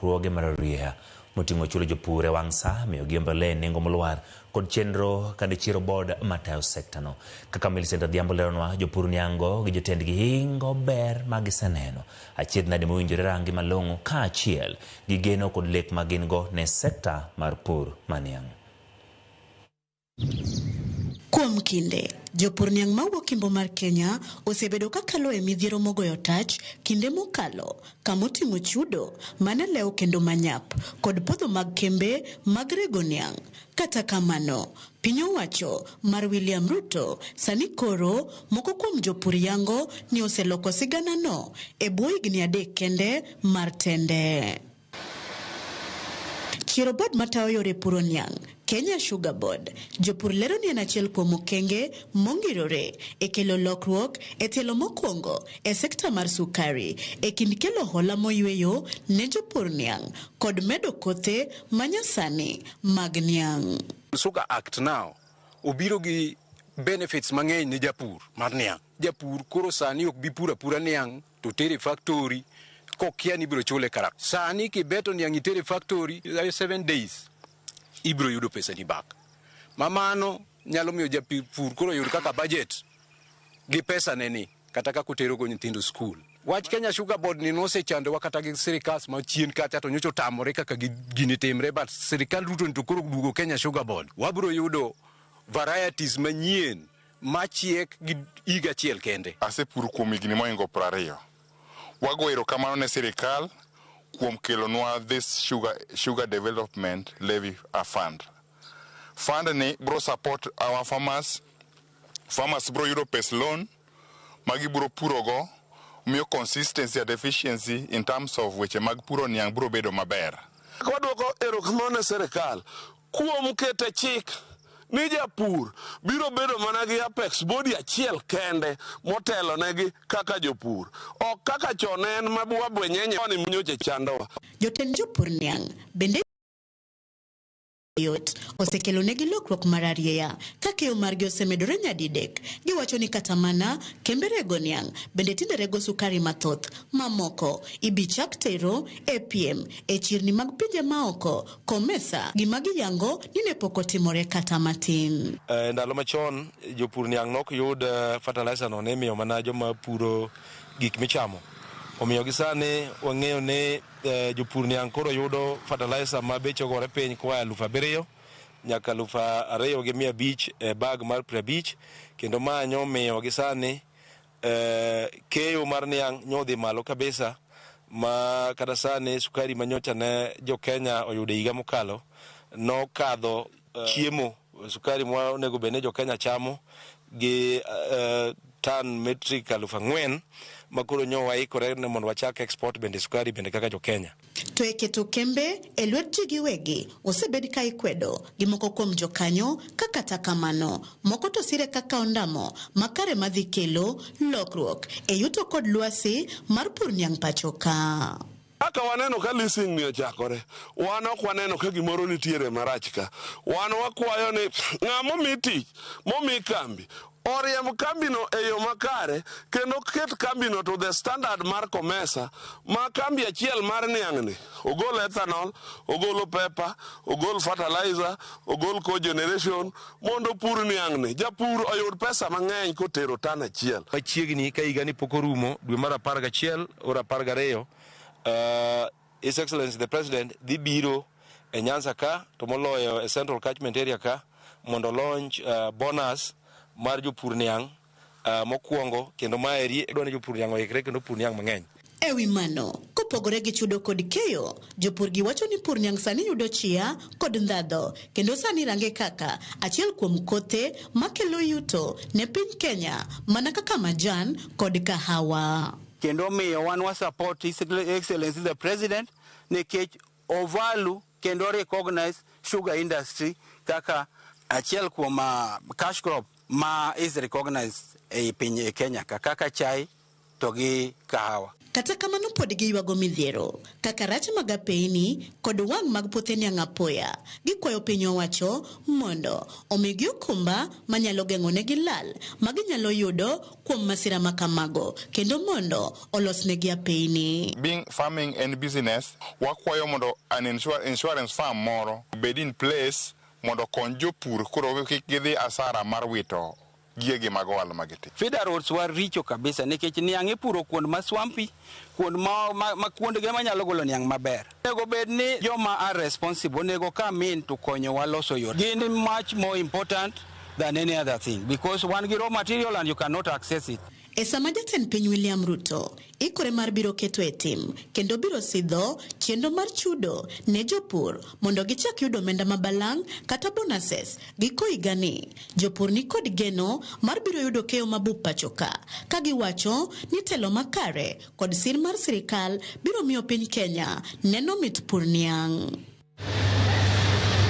Lokruoge mararieya moting'o chulo jopur e wang' sa, miyogi mbolea e nengo molwar kod chenro kata chiero board matayo sekta no. Kaka Millicent Adhiambo leronwa, jopur niang'go gi jotendgi hingo ber ma giseneno. Achiedh nade mowinjore rangi malong'o kaachiel gi geno kod lek ma gin go ne sekta mar pur ma niang'. Kuom kinde, jopur niang' mawuok Imbo mar Kenya osebedo kakalo e midhiero mogoyo tach kinde mokalo kamoting'o chudo mane lewo kendo manyap kod podho mag kembe mag rego niang'. Kata kamano, piny owacho mar William Ruto sani koro moko kuom jopur yango ni oseloko sigana no e bwo higni 3 kende mar tende. Chiero board matayo yore puro niang', Kenya Sugar Board, jopur lero ni en achiel kuom okenge mongirore e kelo lokruok e tielo mokwongo e sekta mar sukari e kind kelo hola moyweyo ne jopur niang' kod medo kothe manyasani mag niang'. Sugar Act now obiro gi benefits mang'eny ne japur mar niang'. Japur koro sani ok bi puro apura niang' to tere factory kokia ni ibiro chule kara. Sani kibeto niang' itere factory 7 days ibiro yudo pesa ni back. Ma mano nyalo miyo japur koro yud kaka budget gi pesa ne ni kata kaka otero go nyithindo skul. Wach Kenya Sugar Board ni nosechandowa kata gi sirikal machien kacha to nyocha otamore kaka gini timre, but sirikal Ruto ni to koro duogo Kenya Sugar Board. Wabiro yudo varieties manyien machiek gi higa achiel kende. Asepuro kuom higni mohingo 20. Wago erokamano ne sirikal kuom kelonwa this sugar development levy fund. Fund ni bro support our farmers. Farmers bro yudo pes loan magi bro puro go, miyo consistency and efficiency in terms of weche mag puro niang' bro bedo maber. Wadwoko erokamano ne sirikal kuom kete chik ni japur biro bedo mana gi apex body achiel kende motelo negi kaka jopur, ok kaka chon ne en mabwabwenyenye ni nyocha chandowa. Jotend jopur niang' bende yot osekelo negi lokruok mar arieya ka keyo margi osemedore nyadidek. Giwacho ni kata mana kembe rego niang' bende tinde rego sukari mathoth mamoko ibi chak tero e piem e chirni mag pinje maoko komesa gima giyango ni ne pok otimore kata matin. Ndalo machon jopur niang' nok yud fertilizer no, ne imiyo mana joma puro gik michamo. Omiyo gi sani wang'eyo ni jopur niang' koro yudo fertilizer ma beche ogore piny koa 7,000 nyaka 2,500 e bag mar 50, kendo ma nyomiyo gi sani keyo mar niang' nyodhi malo kabisa, ma kata sani sukari manyocha ne jo Kenya oyudo e higa mokalo nokadho chiemo sukari ma onego bed ni jo Kenya chamo gi tan metric 4,000, ma koro nyo waikore ne mondo wachak export bende sukari bende kaka jo Kenya. To e keto kembe e lwet ji giwegi osebed ka ikwedo gi moko kuom jokanyo, ka kata kamano moko to sire kaka ondamo makare madhi kelo lokruok e yuto kod lwasi mar pur niang' pacho ka. Kaka waneno ka leasing ni ochakore, wan ok waneno ka gimoro nitiere marach ka. Wan wakwayo ni ng'ama omi tich, momi kambi, oriemb kambino e yo makare kendo ket kambino to the standard mar COMESA, ma kambi achiel mar niang'ni ogol ethanol, ogolo pepper, ogol fertilizer, ogol cogeneration mondo pur niang'ni. Japur oyud pesa mang'eny kotero tan achiel. Machiegni ka higa ni pok orumo, dwe mar 11 or 12, His Excellency the President dhi biro e Nyanza ka, to moloyo e Central Catchment Area ka, mondo launch bonus mar jopur niang' mokwongo, kendo maeri idwa ni jopur niang' oikre kendo pur niang' mang'eny. E wi mano, kopogore gi chudo kod keyo, jopur gi wacho ni pur niang' sani yudo chia kod ndhadho, kendo sani range kaka achiel kuom kothe makelo yuto ne piny Kenya mana kaka majan kod kahawa. Kendo miyo wan wa support His Excellency the President nikech ovalue kendo recognize sugar industry kaka achiel kuom cash crop ma is recognized e piny e Kenya ka kaka chai to gi kahawa. Kata kamano pod giywago midhiero kaka rach mag apeyni kod wang' mag puothe niang' apoya. Gikwayo piny owacho mondo omigi okumba manyalo geng'onegi lal ma ginyalo yudo kuom masira ma kamago kendo mondo olosnegi apeyni. Being farming en business, wakwayo mondo an insurance firm moro obed in place mondo okony jopur koro kik gidhi asara mar wito gigegi mag ohala magitimo. Feeder roads wa richo kabisa nikech niang' ipuro kuond ma swampy, kuond ma kuondge manyalo golo niang' maber. Onego bed ni joma are responsible onego come in to konyowa loso yore. Gin much more important than any other thing because wan gi raw material and you cannot access it. E sama jatend piny William Ruto ikore mar biro keto e tim kendo biro sidho chenro mar chudo ne jopur mondo gichak yudo omenda ma balang' kata bonuses giko higani. Jopur ni kod geno mar biro yudo keyo mabup pacho ka, ka giwacho ni telo makare kod sir mar sirikal biro miyo piny Kenya neno mit pur niang'.